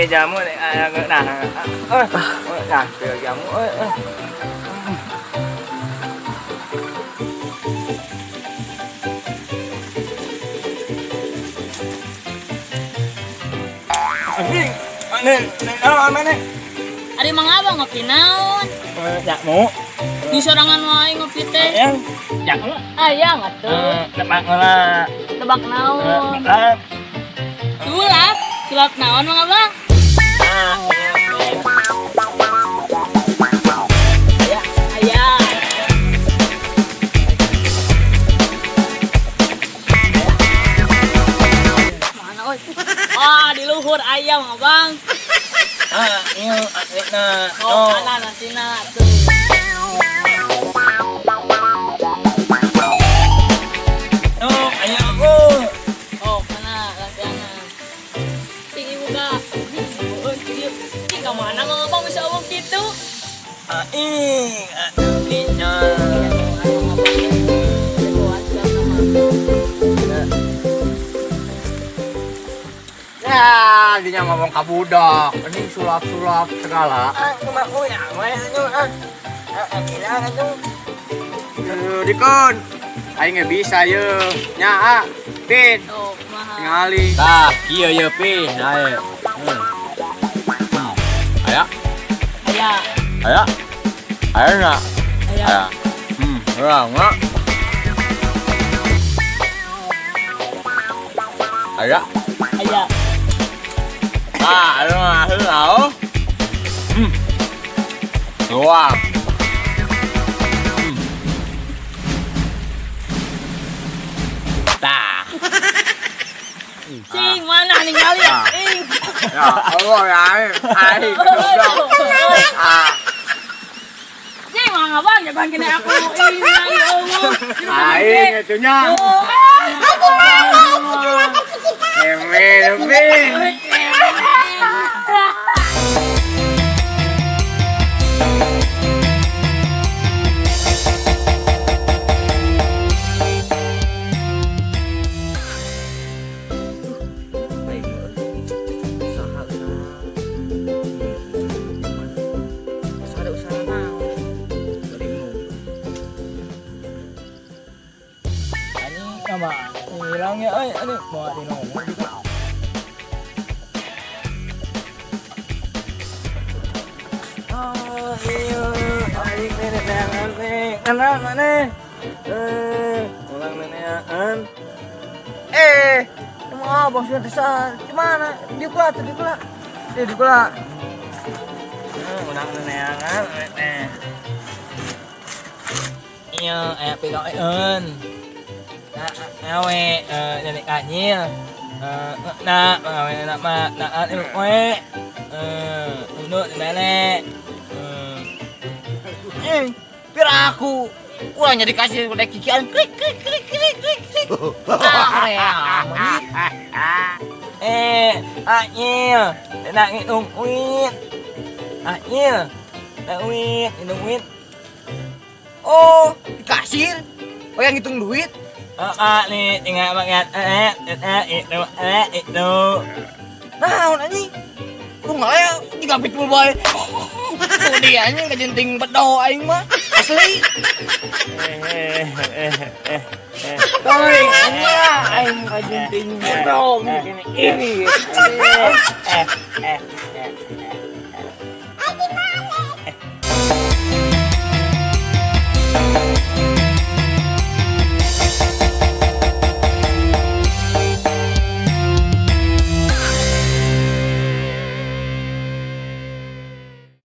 Beli jamu nah. Nah, beli jamu. Anjing, mana? Ari Mang Abang ngopi naon? Jamu. Di sorangan wae ngopi teh. Ayang. Jamu. Ayang atuh. Tebak lah. Tebak naon? Sulap. Sulap? Sulap naon Mang Abang? Ayah. Mana oi? Wah, di luhur ayam Abang. Ah, iya, aslina. Oh, kana nasina tuh. Oh, ayam aku. Oh, kana latihanna. Tinggi buka. Oh, ieu. Ih, ka mana Mang Abang bisa omong kitu? Ah, ih, aslina. Ya, dia ngomong ka budak. Ini sulap-sulap segala. Ah, kumaha ya, maya anu ah. Ah, gila anu. Dikun. Aing nggak bisa ye. Nya, ah. Pin. Oh, kumaha. Tingali. Tah, kieu ye Pin. Ayo. Aya. Aya. Aya. Aya enggak? Aya. Aya. Aya enggak? Aya. Aya. Ah, aduh, aduh, aduh. Wah. Tah. Cing, mana ningali ya? Ing. Ya, Allah ya, aing. Ah. Cing, Mang Abang jagoan kene aku. Ing, ya Allah. Aing itunya. Eme, eme. Hilang ya, ay, ano, mga dinong dito. Ah, iya, ay, nenek nenek, anak mana? Ulang nenean. Emang abang sudah besar, gimana? Di kula, di kula, di kula. Ulang nenean, nenek. Iya, pegang. Awe nenek kanyil nak awe nak ma nak ibu koe unuk nenek pira aku urangnya dikasih udah kikian klik klik klik klik klik klik. Ah, anyil nak ngitung uit anyil nak uit ngitung uit. Oh, dikasih oh yang ngitung duit. Ah, nih tinggal banget itu itu. Nah, anjing. Lu nggak ya jika pitbull boy. Sudi anjing kejenting bedo aing mah. Asli. Toi, anjing aing kejenting bedo ini.